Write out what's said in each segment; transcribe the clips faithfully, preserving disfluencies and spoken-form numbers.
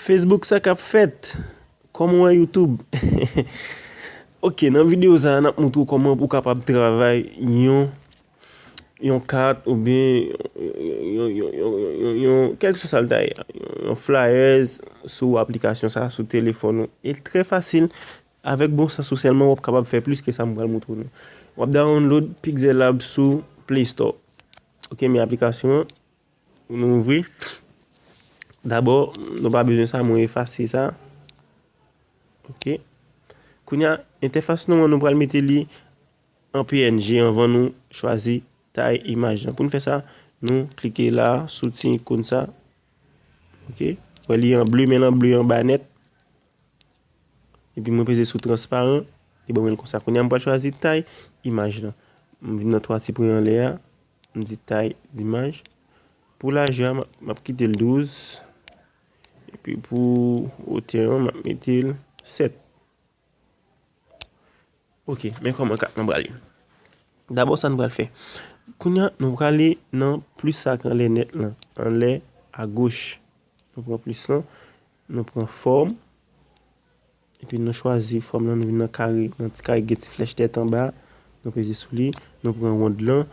Facebook, sa k ap fèt? Kòman w wè YouTube? Ok, nan videyo sa a, n ap montre w kòman pou w kapab travay yon, yon kat oubyen yon, yon, yon, yon, yon, yon, kèlkeswa sa l ta ye, yon flyers sou aplikasyon sa a, sou telefòn ou. E trè fasil, avèk bon sans ou sèlman, w ap kapab fè plis ke sa m pral montre w nan. W ap download Pixel Lab sou Play Store. Ok, men aplikasyon an, nou ouvri. Dabò, nou pa bezwen sa, mwen efase sa. Ok. Kounye a, entèfas nou an, nou pral mete li an P N G anvan nou chwazi tay imaj lan. Pou n fè sa, nou klike la sou ti ikòn sa. Ok. Wè li an ble, men l an ble anba nèt. Epi mwen peze sou transparan, li ban mwen l konsa. Kounye a, m pral chwazi tay imaj lan. M vin nan twa ti pwen anlè a, m di tay d'imaj. Pou lajè a, m ap, m ap kite l douz. Epi pou wotè an, m ap mete l sèt. Ok, men kòman kat lan pral ye. Dabò, sa n pral fè. Kounye a, nou prale nan plis sa k anlè nèt lan, anlè agoch. Nou pran plis lan, nou pran fòm, epi nou chwazi fòm lan, nou vin nan kare, nan ti kare ki gen ti flèch tèt anba, nou peze sou li, nou pran wonn lan,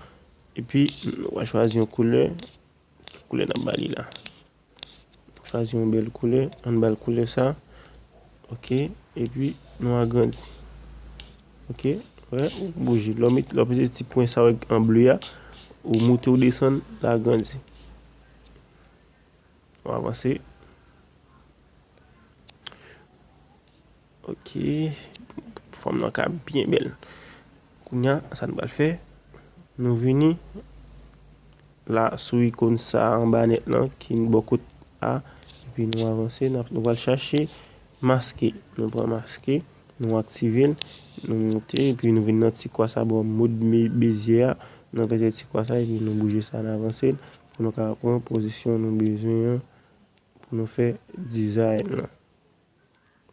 epi nou va chwazi yon koulè, ki koulè n ap ba li la. Chwazi yon bèl koulè, ann ba l koulè sa. Ok, epi nou agrandi. Ok, wè, ou bouje. Lè w met, lè w peze ti pwen sa w wè an ble a, ou moute, ou desann, l agrandi. Ou avanse. Ok, fòm lan ka byen bèl. Kounye a, sa n pral fè, nou vini la sou ikòn sa anba nèt lan ki bò kot a, epi nou avanse, n ap, nou pral chache maske. Nou pran maske, nou aktive l, nou moute, epi nou vin nan ti kwa sa bò mod me-, bezye a, nou peze ti kwa sa, epi nou bouje sa, n avanse l, pou nou ka pran pozisyon nou bezwen an, pou nou fè dizay lan.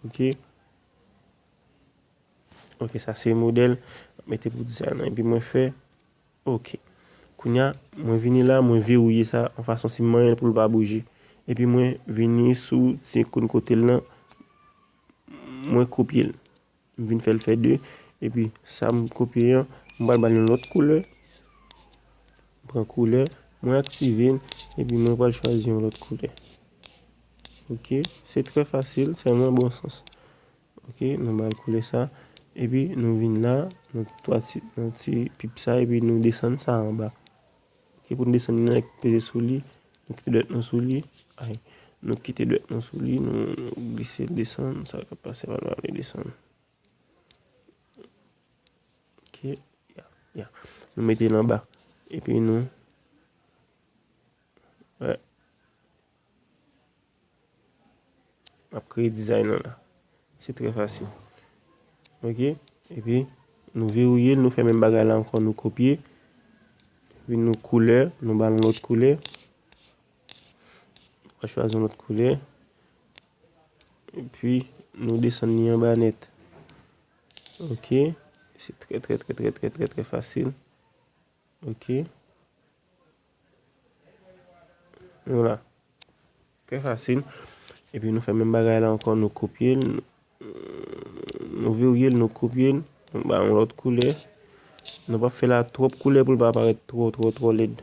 Ok. Ok, sa se modèl m ap mete pou dizay lan. Epi mwen fè ok. Kounye a, mwen vini la, mwen verouye sa yon fason si m manyen l pou l pa bouje. Epi mwen vini sou ti ikòn kote l lan, mwen kopye l. M vin fè l fè de. Epi sa m kopye an, m pral ba l yon lòt koulè. M pran koulè, mwen aktive l, epi mwen pral chwazi yon lòt koulè. Ok, se trè fasil, sèlman bon sans. Ok, nou ba l koulè sa. Epi nou vin la, nan twa ti, nan ti pip sa, epi nou desann sa anba. Ok, pou nou desann li, nou peze sou li, nou kite dwèt nou sou li. Ay, nou kite dwèt nou sou li, nou, nou glise l desann, sa k ap pase pa nou ale desann. Ok, ya, ya. Nou mete l anba. Epi nou, wè. M ap kreye dizay lan la. Se trè fasil. Ok? Epi, nou verouye l, nou fè menm bagay la ankò, nou kopye. Epi nou koulè, nou ba l yon lòt koulè. Nou chwazi yon lòt koulè. Epi, nou desann li anba nèt. Ok? Se trè, trè, trè fasil. Ok? Vwala. Trè fasil. Epi nou fè menm bagay la ankò, nou kopye l, nou, nou verouye l, nou kopye l, nou ba yon lòt koulè. Nou p ap fè la twòp koulè pou l pa parèt twò, twò, twò lèd.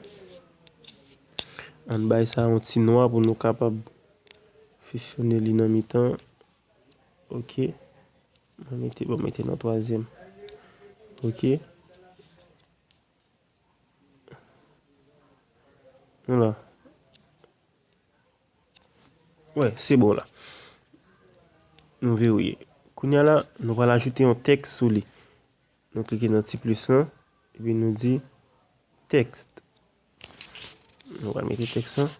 Ann bay sa yon ti nwa pou nou kapab fisyone li nan mitan. Ok. Mwen mete, bon, mete nan twazyèm. Ok. Vwala. Wè, se bon la. Nou verouye. Kounye a la, nou pral ajoute yon tèks sou li. Nou klike nan ti plis lan, epi nou di tèks. Nou pral mete tèks lan.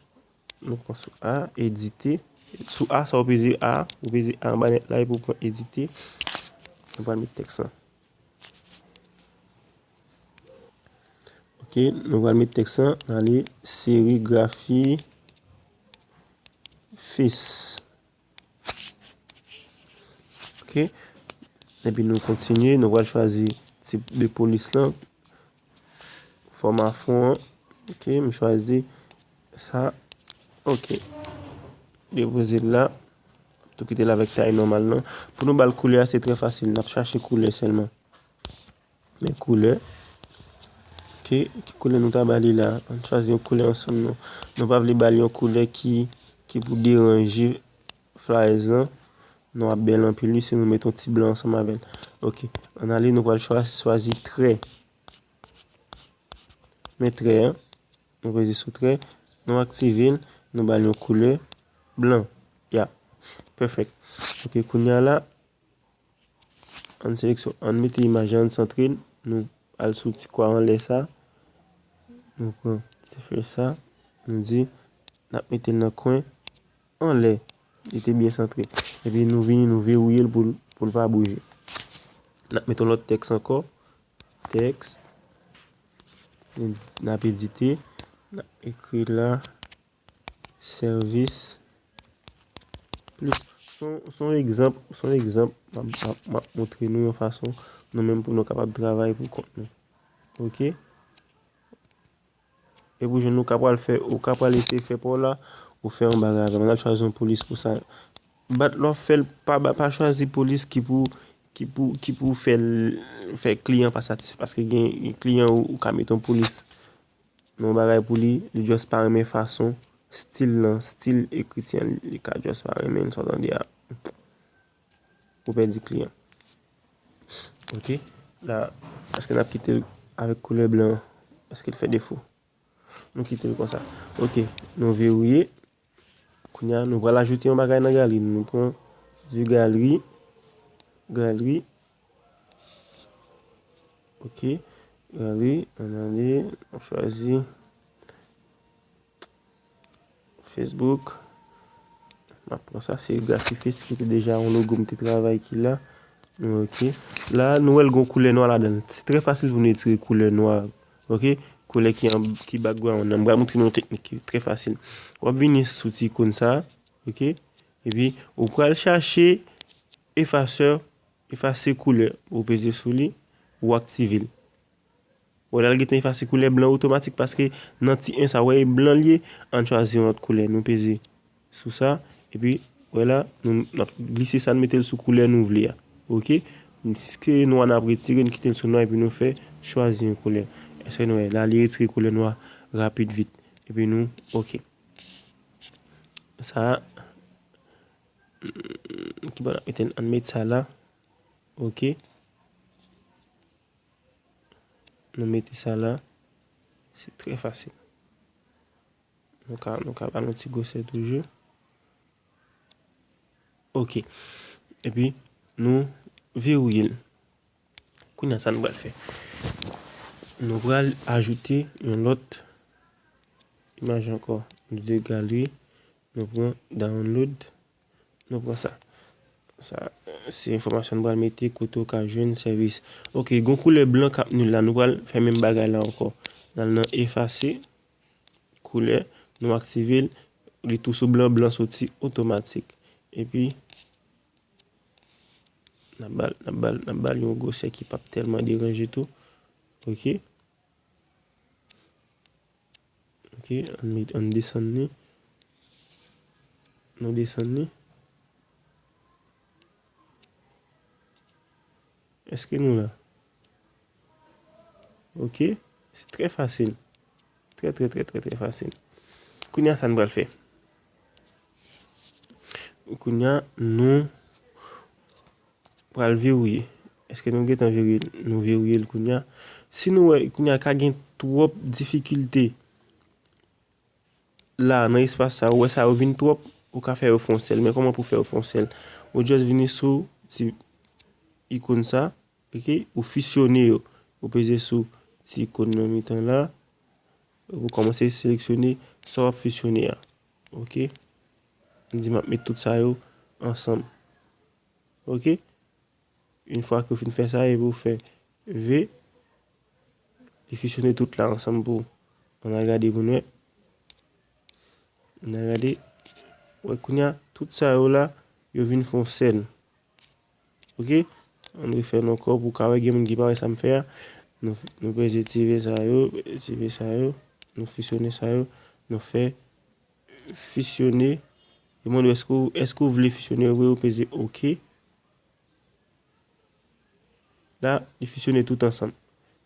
Nou pran sou A, edite. Sou A sa, ou peze A, ou peze A anba nèt la, epi ou pran edite. Nou pral mete tèks lan. Ok, nou pral met tèks lan nan li serigrafi face. Ok. Epi nou kontinye, nou pral chwazi tip de polis lan. Fòma fon an. Ok, m chwazi sa. Ok. Depoze l la. Tou kite l avèk tay nòmal lan. Pou nou ba l koulè a, se trè fasil. N ap chache koulè sèlman. Men koulè. Ki, ki koulè nou ta ba li la? Ann chwazi yon koulè ansanm non. Nou pa vle ba li yon koulè ki, ki pou deranje flyers lan. Non, ap bèl anpil wi si nou mete yon ti blan ansanm avè l. Ok. Ann ale, nou pral chwa-, chwazi trè. Men trè an. Nou peze sou trè. Nou aktive l. Nou ba l yon koulè blan. Ya. Pèfèk. Ok, kounye a la, ann seleksyon, ann mete imaj la, ann santre l. Nou al sou ti kwa anlè sa. Nou pran ti flèch sa. Nou di, n ap mete l nan kwen anlè. Li te byen santre. Epi nou vini, nou verouye l pou l, pou l pa bouje. N ap mete yon lòt tèks ankò. Tèks. N ap edite. N ap ekri la. Sèvis plis. Se yon, se yon egzanp, se yon egzanp. M ap, m ap, m ap montre nou yon fason nou menm pou nou kapab travay pou kont nou. Ok? E pou jwenn ou ka pral fè, ou ka pral eseye fè pa w la, ou fè yon bagay avè l. Ann al chwazi yon polis pou sa. Bat lè w ap fè l, pa, ba, pa chwazi polis ki pou, ki pou, ki pou fè l, fè kliyan pa satisfè. Paske gen kliyan ou, ou ka mete yon polis nan yon bagay pou li, li just pa renmen fason, stil lan, stil ekriti an, li ka just pa renmen l, sa w tande a. Ou pèdi kliyan. Ok? La, èske n ap kite l avèk koulè blan an? Èske l fè defo? Nou kite l konsa. Ok, nou verouye. Kounye a, nou pral ajoute yon bagay nan galri. Nou pran du galri. Galri. Ok. Galri, ann ale, nou chwazi Facebook. M ap pran sa, se Grafifis ki te deja yon logo m te travay ki la. Ok. La, nou wè l gon koulè nwa ladan l. Se trè fasil pou nou retire koulè nwa. Ok. Koulè ki an, ki background nan. M pral montre nou yon teknik ki trè fasil. W ap vini sou ti ikòn sa. Ok. Epi, ou pral chache efasè, efase koulè. Ou peze sou li, ou aktive l. Wè la, l gentan efase koulè blan otomatik paske nan ti en sa, wè e blan l ye, ann chwazi yon lòt koulè. Nou peze sou sa, epi, wè la, nou, n ap glise sa, n mete l sou koulè nou vle a. Ok? Piske nwa n ap retire, n kite l sou nwa, epi nou fè chwazi yon koulè. Èske nou wè la, li retire koulè nwa rapid vit. Epi nou, ok. Sa, ki bò n ap mete l? Ann met sa la. Ok. Nou mete sa la. Se trè fasil. Nou ka, nou ka ba l yon ti gwosè toujou. Ok. Epi, nou verouye l. Kounye a, sa nou pral fè? Nou pral ajoute yon lòt imaj ankò. Nou di galri, nou pran download, nou pran sa. Sa, se enfòmasyon nou pral mete kote w ka jwenn sèvis. Ok, gon koulè blan k ap nil la, nou pral fè menm bagay la ankò. N al nan efase, koulè, nou aktive l, li tou sou blan, blan soti otomatik. Epi, n ap ba l, n ap ba l, n ap ba l yon gwosè ki p ap tèlman deranje tou. Ok. Ok, ann met, ann desann li. Nou desann li. Èske nou la? Ok, se trè fasil. Trè, trè, trè, trè, trè fasil. Kounye a, sa n pral fè? Kounye a, nou pral verouye. Èske nou gentan verouye l? Nou verouye l kounye a. Si nou wè, kounye a ka gen twòp difikilte la, nan espas sa, ou wè sa yo vin twòp, ou ka fè yo fè yon sèl. Men kòman pou fè yo fè yon sèl? Ou just vini sou ti ikòn sa, ok? Ou fisyone yo. Ou peze sou ti ikòn nan mitan la. Ou kòmanse seleksyone sa w ap fisyone a. Ok? M di m ap met tout sa yo ansanm. Ok? Yon fwa ke w fin fè sa, epi w fè V, li fisyone tout la ansanm pou w. Ann al gade pou n wè. Ann al gade. Wè, kounye a, tout sa yo la, yo vin fè yon sèl. Ok? Ann refè l ankò pou w ka wè, gen moun ki pa wè sa m fè a. Nou, nou peze ti V sa yo, ti V sa yo, nou fisyone sa yo, nou fè fisyone, Li mande w èske w, èske w vle fisyone vre, ou peze oke. La, li fisyone tout ansanm.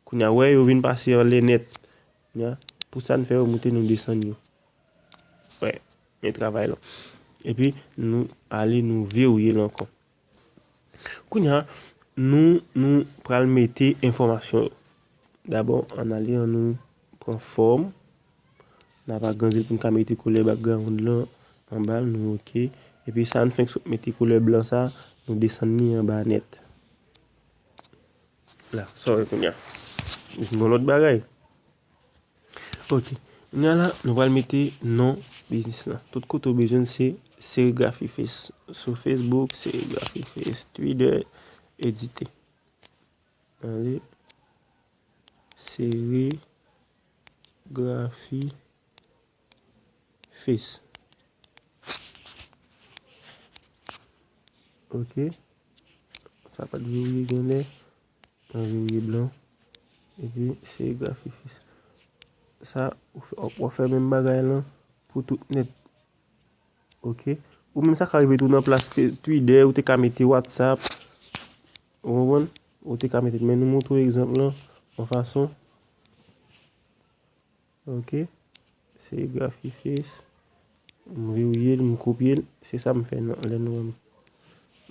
Kounye a, wè, yo vin pase anlè nèt. Kounye a, pou sa n fè yo moute, nou desann yo. Wè, men travay lan. Epi, nou ale, nou verrouye l ankò. Kounye a, nou, nou pral mete enfòmasyon yo. Dabò, ann ale, ann nou pran fòm. N ap agranzi l pou n ka mete koulè background lan anba l, nou oke. Epi sa n fenk sot mete koulè blan sa, nou desann li anba nèt. La, sa w wè kounye a. Yon lòt bagay. Ok. Kounye a la, nou pral mete non biznis lan. Tout kote w bezwen l se Serigraphy Face. Sou Facebook, Serigraphy Face, Twitter, edite. Ale. Serigraphy Face. Ok. Sa pa t verrouye genlè. Mwen verrouye blan. Epi Serigraphy Face. Sa, ou fè, w ap fè menm bagay lan pou tout nèt. Ok. Ou menm sa ka rive tou nan plas Twitter, ou te ka mete WhatsApp. Ou konprann? Ou te ka mete, men nou montre w egzanp lan, yon fason. Ok. Serigraphy Face. M verrouye l, m kopye l. Se sa m fè nan, lè nou wè m.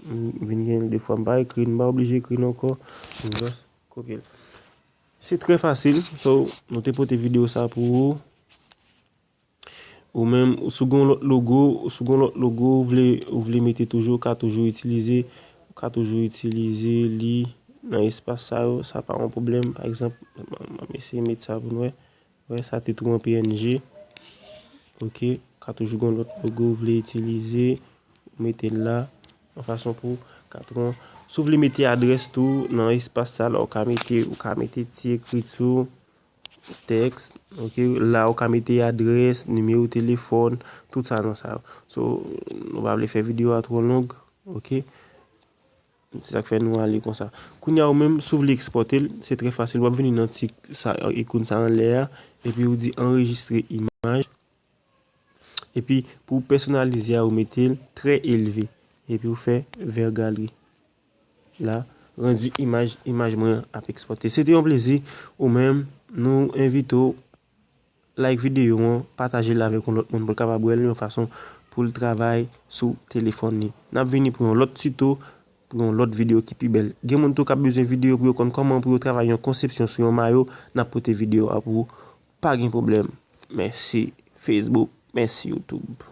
M vin gen de fwa m pa ekri, m pa oblije ekri l ankò. M just kopye l. Se trè fasil. So, nou te pote videyo sa pou ou. Ou menm, si w gen yon lòt logo, si w gen yon lòt logo, ou vle, ou vle mete toujou, ou ka toujou itilize, ou ka toujou itilize li nan espas sa yo, sa pa yon pwoblèm. Pa egzanp, m, m, m eseye met sa pou nou wè. Wè, sa te tou an P N G. Ok, ou ka toujou gen yon lòt logo ou vle itilize, ou mete l la, yon fason pou w ka tou. Si w vle mete adrès tou nan espas sa la, ou ka mete, ou ka mete ti ekriti w, tèks, ok, la ou ka mete adrès, nimewo telefòn, tout sa nan sa yo. So, nou pa vle fè videyo a twò long, ok. Se sa k fè nou ale konsa. Kounye a ou menm, si w vle ekspòte l, se trè fasil. W ap vini nan ti sa, ikoun sa anlè a, epi ou di anrejistre imaj. Epi pou w pèsonalize a, ou mete l trè elve. Epi ou fè vers galerie. La, randi imaj, imaj mwen ap ekspòte. Se te yon plezi, ou menm, nou envite w like videyo an, pataje l avèk yon lòt moun pou l kapab wè l yon fason pou l travay sou telefòn li. N ap vini pou yon lòt tito, pou yon lòt videyo ki pi bèl. Gen moun tou k ap bezwen videyo pou yo konn kòman pou yo travay yon konsepsyon sou yon mayo, n ap pote videyo a pou ou. Pa gen pwoblèm. Mèsi Facebook, mèsi YouTube.